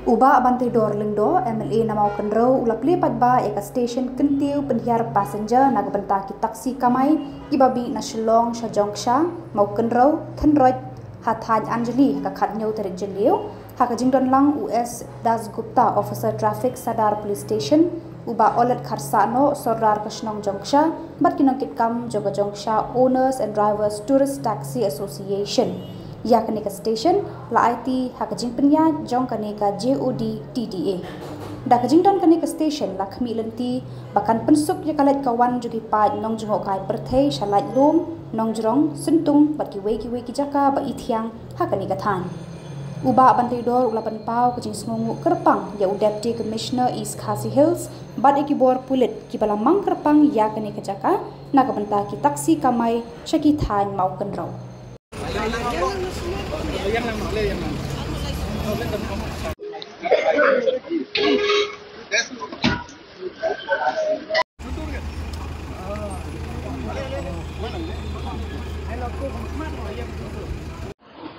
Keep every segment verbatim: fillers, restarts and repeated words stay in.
U Bah Banteidor Lyngdoh, M L A na Mawkynrew, u la plie paidbah ïa ka station kyntiew pynhiar passenger na ka bynta ki taxi kamai kiba mih na Shillong sha Jongksha, Mawkynrew, Thynroit, ha thaiñ Anjali ha ka khathynñiew tarik Jylliew, ha ka jingdon lang u S Dasgupta, Officer Traffic, Sadar Police Station, u Bah Olet Kharsahnoh, Sordar ka shnong Jongksha, bad ki nongkitkam jong ka Jongksha Owners and Drivers Tourist Taxi Association. Ïa kane ka station la aiti ha ka jingpynïaid jong kane ka J O D T D A. Da ka jingdon kane ka station la khmih lynti ba kan pynsuk ïa ka leit ka wan jong ki paid nongjngohkai pyrthei sha Laitlum, Nongjrong, Syntung bad kiwei kiwei ki jaka ba ithiang ha kane ka thaiñ. U Bah Banteidor u la pynpaw ka jingsngewnguh kyrpang ïa u Deputy Commissioner East Khasi Hills bad ïa ki bor pulit kiba la mang kyrpang ïa kane ka jaka na ka bynta ki taxi kamai sha ki thaiñ Mawkynrew.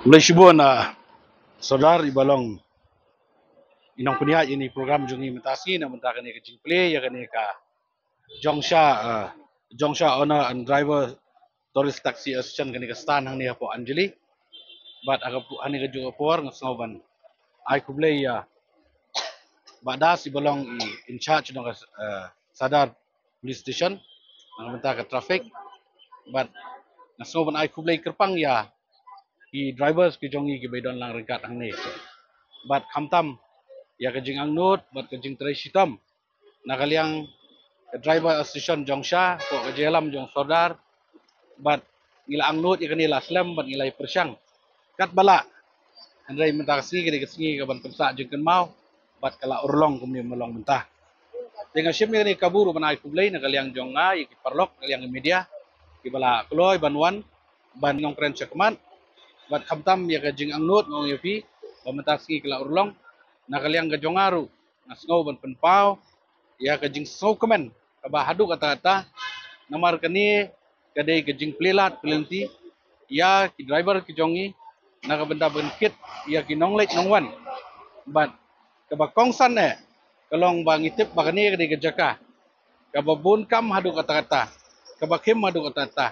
Khublei shibun, ah, Sordar, iba long i nongpynïaid ïa kane ka program jong ngi mynta ka sngi, na mynta kane ka jingplie ïa kane ka Jongksha, ah, Jongksha Owner and Driver Tourist Taxi Association, kane ka stand hangne hapoh Anjali. Bad ha ka pu-, hangne ka juh ka por nga sngew ban ai khublei ïa Bah Das, iba long i in charge jong ka, ah, Sadar Police Station na ka bynta ka traffic. Bad nga sngew ban ai khublei kyrpang ïa ki drivers ki jong ngi kiba don lang ryngkat hangne. Bad khamtam ïa ka jingangnud bad ka jingtrei shitom na ka liang ka Driver Association Jongksha, ka jingïalam jong Sordar, bad ngi la angnud ïa kane la slem bad ngi la pyrshang katba lah. Hynrei mynta ka sngi ka dei ka sngi kaban pynsah jingkynmaw bad ka la urlong kumne ba long mynta. Te nga shim ïa kane ka bor ban ai khublei na ka liang jong nga ïa ki paralok, na ka liang ka media, kiba la kloi ban wan ban nongkren shakhmat. Bad khamtam ïa ka jingangnud nga ong ïa phi ba mynta ka sngi ka la urlong, na ka liang ka jong nga ruh nga sngew ban pynpaw ïa ka jingsngewkmen kaba haduh katta katta. Namar kane ka dei ka jingplie lad plie lynti ïa ki driver ki jong ngi na ka bynta ban kit ïa ki nongleit nongwan. Bad kaba kongsan eh ka long ba ngi tip ba kane ka dei ka jaka kaba bun kam haduh katta katta, kaba khim haduh katta katta.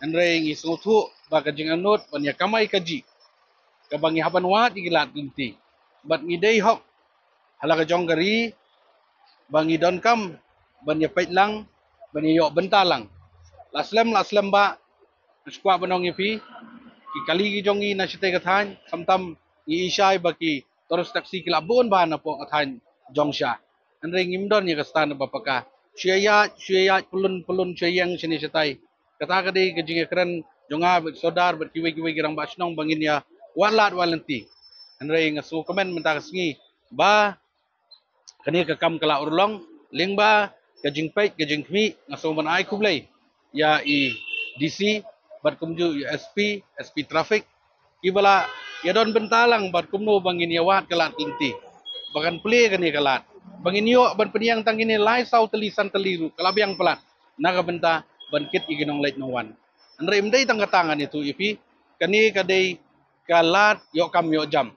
Hynrei ngi sngewthuh ba ka jingangnud ban ïa kamai kajih kaba ngi hap ban wad ïa ki lad lynti. Bad ngi dei hok ha la ka jong ka ri ba ngi donkam ban ïa peit lang, ban ïa ïoh bynta lang. La slem, la slem ba nga sngewkwah ban ong ïa phi, ki kali ki jong ngi na shatei ka thaiñ, khamtam ngi i shai ba ki tourist taxi ki la bun bha napoh ka thaiñ Jongksha. Hynrei ngim don ïa ka stand ba paka. Shu ïaid, shu ïaid, pyllun, pyllun, shu ïeng shane shatai. Kata ka dei ka jingïakren jong nga bad Sordar bad kiwei kiwei ki rangbah shnong ba ngin ïa wad lad wad lynti. Hynrei nga sngewkmen mynta ka sngi ba kane ka kam ka la urlong, lyngba ka jingpeit ka jingkhmih, nga sngew ban ai khublei ïa i D C bad kumjuh i S P, S P traffic, kiba la ïa don bynta lang bad kumno ba ngin ïa wad ka lad lynti, ba kan plie kane ka lad, ba ngin ïoh ban pynïeng tang kine lai saw tylli san tylli ruh ka la biang palat na ka bynta ban kit ïa ki nongleit nongwan. Hynrei ym dei tang kata, ngan ïathuh ïa phi, kane ka dei ka lad ïoh kam ïoh jam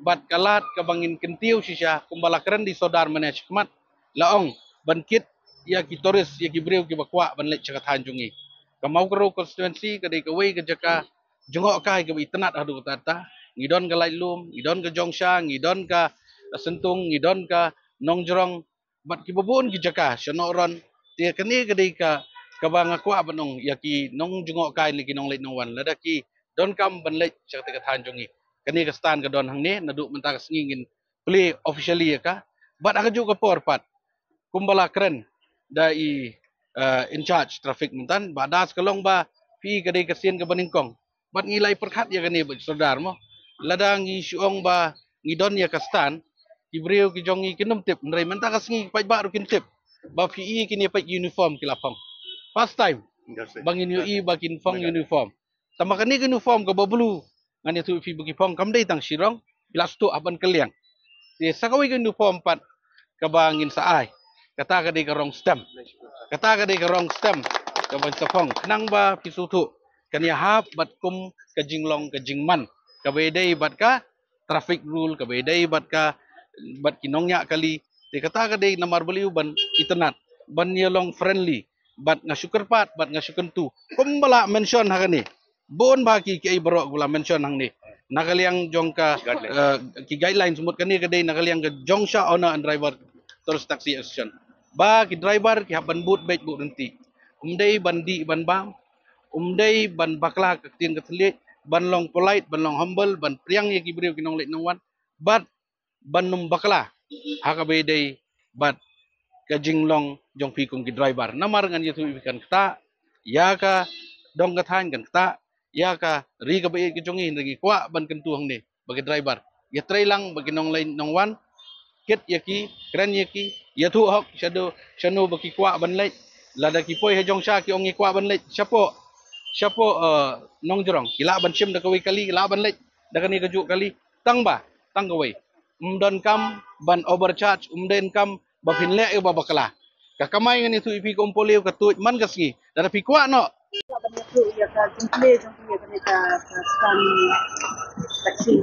bad ka lad kaba ngin kyntiew shisha kumba la kren da i Sordar mynne shakhmat, la ong ban kit ïa ki tourist, ïa ki briew kiba kwah ban leit sha ka thaiñ jong ngi. Ka Mawkynrew constituency ka dei kawei ka jaka jngohkai kaba itynnad haduh katta katta. Ngi don ka Laitlum, ngi don ka Jongksha, ngi don ka Syntung, ngi don ka Nongjrong, bad kiba bun ki jaka sha Nohron. Te kane ka dei ka kaba nga kwah ban ong ïa ki nongjngohkai ne ki nongleit nongwan, lada ki donkam ban leit sha kata ka thaiñ jong ngi, kane ka stand ka don hangne, naduh mynta ka sngi ngin plie officially ïa ka. Bad ha kajuh ka por pat, kumba la kren da i, eh, in charge traffic mynta, Bah Das, ka long ba phi, ka dei ka sien kaba nyngkong. Bad ngi la ïa pyrkhat ïa kane bad Sordar mo. Lada ngi shu ong ba ngi don ïa ka stand, ki briew ki jong ngi kin ym tip, hynrei mynta ka sngi ki paidbah ruh kin tip ba phi i kine paid uniform ki la phong. First time ba ngin ïohi ba kin phong uniform. Tangba kane ka uniform kaba blue, ngan ïathuh ïa phi, ba ki phong kam dei tang shirong, ki la sdang hap ban kylliang. Te sa kawei ka uniform pat kaba ngin sa ai, kata ka dei ka rong stem. Kata ka dei ka rong stem kaban sa phong, khnang ba phi sngewthuh kan ïahap bad kum ka jinglong ka jingman kaba ïadei bad ka traffic rule, kaba ïadei bad ka bad ki nongñiah kali. Te kata ka dei namar balei ban itynnad, ban ïa long friendly. Bad nga shu kyrpad, bad nga shu kyntu, kumba la mention ha kane, bun bha ki, kiei baroh ba la mention hangne na ka liang jong ka, eh, ki guidelines, mut kane ka dei na ka liang ka Jongsha Owner and Driver Tourist Taxi Association, ba ki driver ki hap ban bud beit bud ryntih. Um dei ban dih ban bam, um dei ban bakla ka ktien ka thylliej, ban long polite, ban long humble, ban pdiang ïa ki briew ki nongleit nongwan, bad ban ym bakla ha kaba ïadei bad ka jinglong jong phi kum ki driver. Namar ngan ïathuh ïa phi, kan ktah ïa ka dong ka thaiñ, kan ktah ïa ka ri kaba ïeit ka jong ngi, hynrei ngi kwah ban kyntu hangne ba ki driver ïatreilang bad ki nongleit nongwan, kit ïa ki, kren ïa ki, ïathuh hok shano shano ba ki kwah ban leit. Lada ki poi ha Jongsha ki ong ngi kwah ban leit shapoh, shapoh, eh, Nongjrong, ki lah ban shim da kawei kali, ki lah ban leit da kane kajuh kali, tang ba, tang kawei, ym donkam ban overcharge, ym donkam ba phin leh ïa ba bakla. Ka kamai, ngan ïathuh ïa phi, ka um pohliew ka tuid man ka sngi. Lada phi kwah noh ban ïathuh ïa ka jingplie jong phi ïa kane ka, ka stand taxi,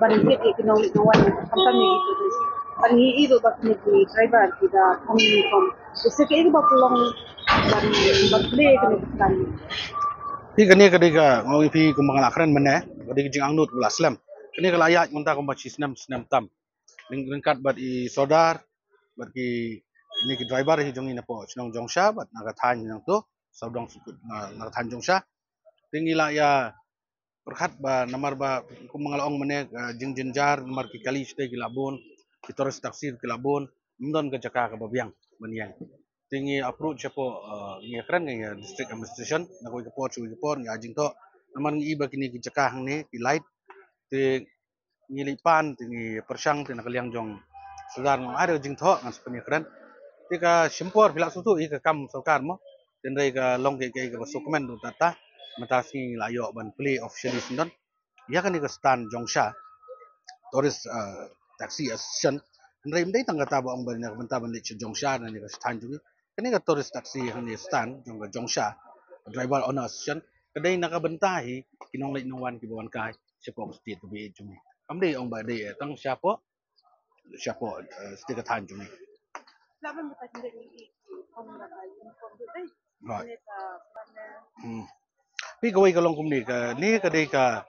ban ïeit ïa ki nongleit nongwan, khamtam ïa ki tourist. Ban ïeit ïa ba kine ki driver ki da phong uniform. Te sa kaei kaba pynlong ban, ban plie ïa kane ka stand? Phi, kane ka dei ka, nga ong ïa phi kumba nga la kren mynne, ka dei ka jingangnud ba la slem. Kane ka la ïaid mynta kumba shi snem, snem tam. Ryng-, ryngkat bad i Sordar, bad ki, kine ki driver hi jong ngi napoh shnong Jongsha, bad na ka thaiñ nangto, sawdong sukut na, na ka thaiñ Jongsha. Te ngi la ïa pyrkhat ba namar ba kumba nga la ong mynne, eh, jingjynjar, namar ki kali shatei ki la bun, ki tourist taxi ki la bun, ym don ka jaka kaba biang ban ïeng. Te ngi approach shapoh, eh, ngi kren ngi, eh, district administration, na kawei ka por sha kawei ka por ngi ai jingthoh. Namar ngi i ba kine ki jaka hangne ki light, te ngi leit pan, te ngi pyrshang, te na ka liang jong Sordar nga ai da ka jingthoh, ngan sa pynïakren. Te ka shim por, phi lah sngewthuh ïa ka kam sorkar mo. Te hynrei ka long kaei kaei kaba sngewkmen ruh, tata mynta sngi ngi la ïoh ban plie officially syndon ïa kane ka stand Jongsha Tourist, eh, Taxi Association. Hynrei ym dei tang kata ba ong ba na ka bynta ban leit sha Jongsha na ka thaiñ jong ngi. Kane ka tourist taxi hangne, stand jong ka Jongsha Driver Owner Association, ka dei na ka bynta hi ki nongleit nongwan kiba wan kai shapoh ka state kaba ïeit jong ngi. Kam dei ong ba dei, eh, tang shapoh, shapoh, eh, state ka thaiñ jong ngi. Right. Hmm. Phi, kawei ka long kumne, kane ka dei ka,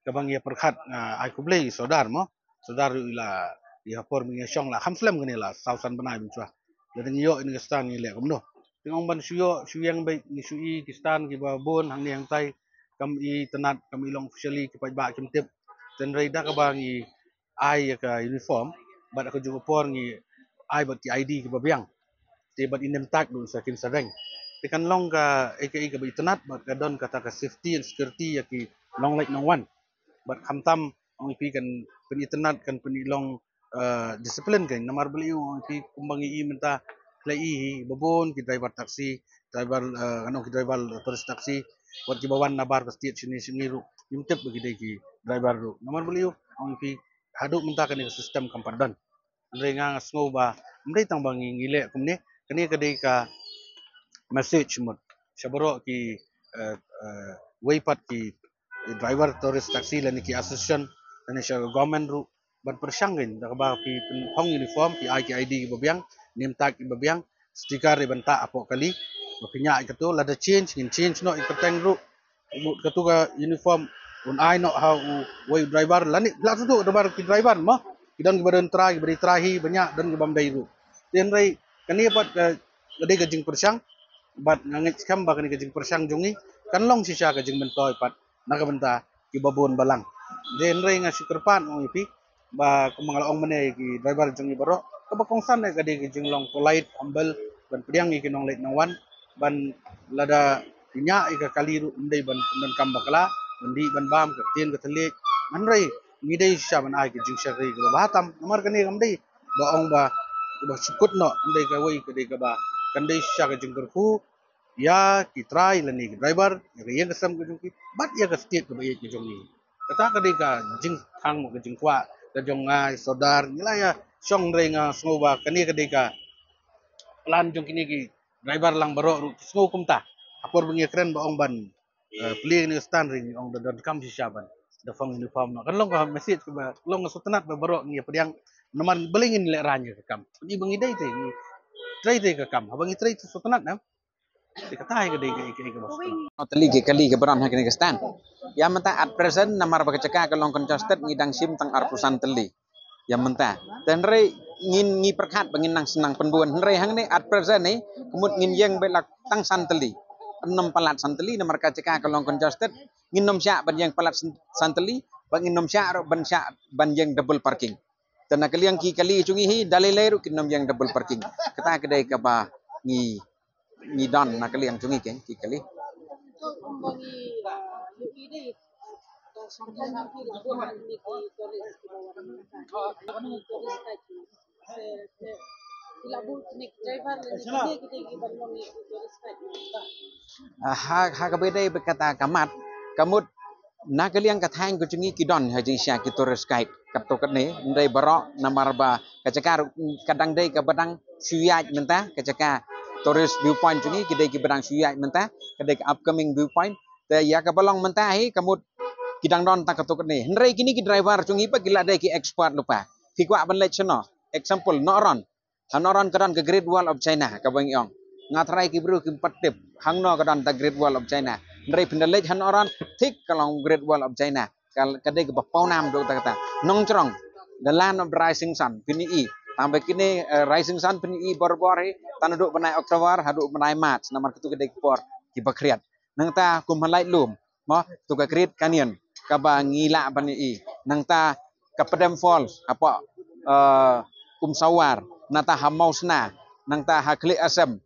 kaba ngi ïa pyrkhat, ah, ai khublei Sordar mo. Sordar ruh i la, i ha por ba ngi ïa shong la kham slem kane, la saw san bnai mynshuwa. Lada ngi ïoh ïa kane ka stand ngi leh kumno. Te nga ong ban shu ïoh, shu ïeng beit, ngi shu i ki stand kiba bun hangne hangtai, kam i tynnad, kam i long officially, ki paidbah kim tip. Te hynrei da kaba ngi ai ïa ka uniform, bad ha kajuh ka por ngi ai bad ki I D kiba biang. Te bad i name tag ruh sa kin sa reng. Te kan long kaei kaei kaba itynnad, bad ka don kata ka safety and security ïa ki nongleit nongwan. Bad khamtam, ong ïa phi, kan pynitynnad, kan pynlong, eh, discipline kan. Namar balei, ong ïa phi, kumba ngi i mynta, la i hi ba bun ki driver taxi, driver, eh, ngan ong ki driver tourist taxi, wat kiba wan nabar ka state shane sha ngi ruh, ngim tip ba ki dei ki driver ruh. Namar balei, ong ïa phi, haduh mynta kane ka system kam pat don. Hynrei nga, nga sngew ba ym dei tang ba ngi, ngi leh kumne, kane ka dei ka message mut sha baroh ki, eh, eh, wei pat ki driver tourist taxi lane ki association lane sha government ruh, ban pyrshang kan, da kaba phi pynphong uniform, phi ai ki I D kiba biang, name tag kiba biang, sticker ïa ban tah hapoh kali, ba phi ñiah ïa kato, lada change ngin change noh ïa ka kyrteng ruh. Mut kato ka uniform un ai noh ha uwei u driver lane, la tu tu driver, ki driver mo, ki don kiba don trai, kiba dei trai hi ba ñiah, don kiba ym dei ruh. Te hynrei kane pat ka, ka dei ka jingpyrshang, bad nga ngeit skhem ba kane ka jingpyrshang jong ngi kan long shisha ka jingmyntoi pat na ka bynta kiba bun balang. Te hynrei nga shu kyrpad, ong ïa phi, ba kumba nga la ong mynne, ki driver jong ngi baroh, kaba kongsan eh ka dei ka jinglong polite, humble, ban pdiang ïa ki nongleit nongwan, ban lada ki ñiah ïa ka kali ruh ym dei ban, ban kam bakla, ban dih ban bam, ka ktien ka thylliej. Hynrei ngi dei shisha ban ai ka jingshakri kaba bha tam. Namar kane kam dei ba ong ba, ba shu kut noh, ym dei kawei, ka dei kaba, kan dei shisha ka jingkyrkhu ïa ki trai lane ki driver, ïa ka ïing ka sem ka jong ki, bad ïa ka state kaba ïeit ka jong ngi. Kata ka dei ka jingkhang, ka jingkwah ka jong nga, i Sordar, ngi la ïa shong, hynrei nga sngew ba kane ka dei ka plan jong kine ki driver lang baroh ruh ki sngew kumta. Ha por ba ngi ïa kren ba ong ban, eh, plie kane ka stand, hynrei ngi ong da donkam shisha ban da phong uniform noh. Kan long ka message kaba long ka sngewtynnat ba baroh ngi ïa pdiang namar balei ngin lehrain ïa ka kam. Ngi ba ngi dei te ngi trei te ka kam. Haba ngi trei te sngewtynnat na. Te kata hi ka dei ka ka ka bas. Tylli ki kali ka baron ha kane ka stand. Ïa mynta at present namar ba ka jaka ka long congested ngi dang shim tang arphew san tylli. Ïa mynta. Te hynrei ngin ngi pyrkhat ba ngin nang sdang pynbun hynrei hangne at present ne ka mut ngin ïeng beit la tang san tylli. Ym palat san tylli namar ka jaka ka long congested ngin ym shah ban ïeng palat san, san tylli ba ngin ym shah ruh ban shah ban ïeng double parking. Te na ka liang ki kali jong ngi hi da lei lei ruh kin ym ïeng double parking. Kata ka dei kaba ngi ngi don na ka liang jong ngi ki kali. Ah, ha, ha kaba dei ba kata ka mat ka mut na ka liang ka thaiñ ka jong ngi ki don ha jingshisha ki tourist guide. Katto katne hynrei baroh namar ba ka jaka ruh ka dang dei kaba dang shu ïaid mynta ka jaka tourist viewpoint jong ngi ki dei kiba dang shu ïaid mynta ka dei ka upcoming viewpoint. Te ïa kaba long mynta hi ka mut ki dang don tang katto katne hynrei kine ki driver jong ngi ba ki la dei ki expert lypa. Phi kwah ban leit shano? Example Nohron. Ha Nohron ka don ka Great Wall of China kaba ngi ong. Nga tharai ki briew kim pat tip hangno ka don ta Great Wall of China. Hynrei phin da leit ha Nohron thik ka long Great Wall of China. Ka, ka dei kaba pawnam duk ta kata. Nongchrong, the land of the rising sun, phin ïohi. Tang ba kine, eh, rising sun phin ïohi bor bor hi. Tang naduh bnai October haduh bnai March namar katu ka dei ka por kiba khriat. Nangta kum ha Laitlum mo, tu ka Great Canyon kaba ngi lah ban ïohi. Nangta ka Padam Falls hapoh, eh, Umsawar, nangta ha Mawsna, nangta ha Khlieh Asem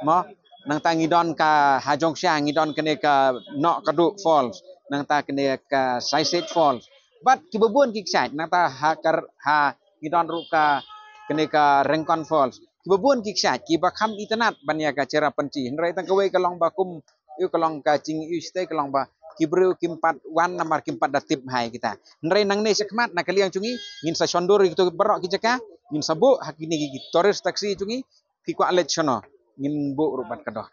mo. Nangta ngi don ka ha Jongsha ngi don kane ka Noh Kadu Falls, nangta kane ka Saisej Falls. Bad kiba bun ki kshaid nangta ha kar ha ngi don ruh ka kane ka Rengkon Falls. Kiba bun ki kshaid kiba kham itynnad ban ïa ka Cherrapunji. Hynrei tang kawei ka long ba kum ïa ka long ka jingïohi shatei ka long ba ki briew kim pat wan namar kim pat da tip hi kita. Hynrei nangne shakhmat na ka liang jong ngi ngin sa shon dur ïa kito baroh ki jaka ngin sa buh ha kine ki tourist taxi jong ngi. Phi kwah leit shano ngin buh ruh bad ka doh.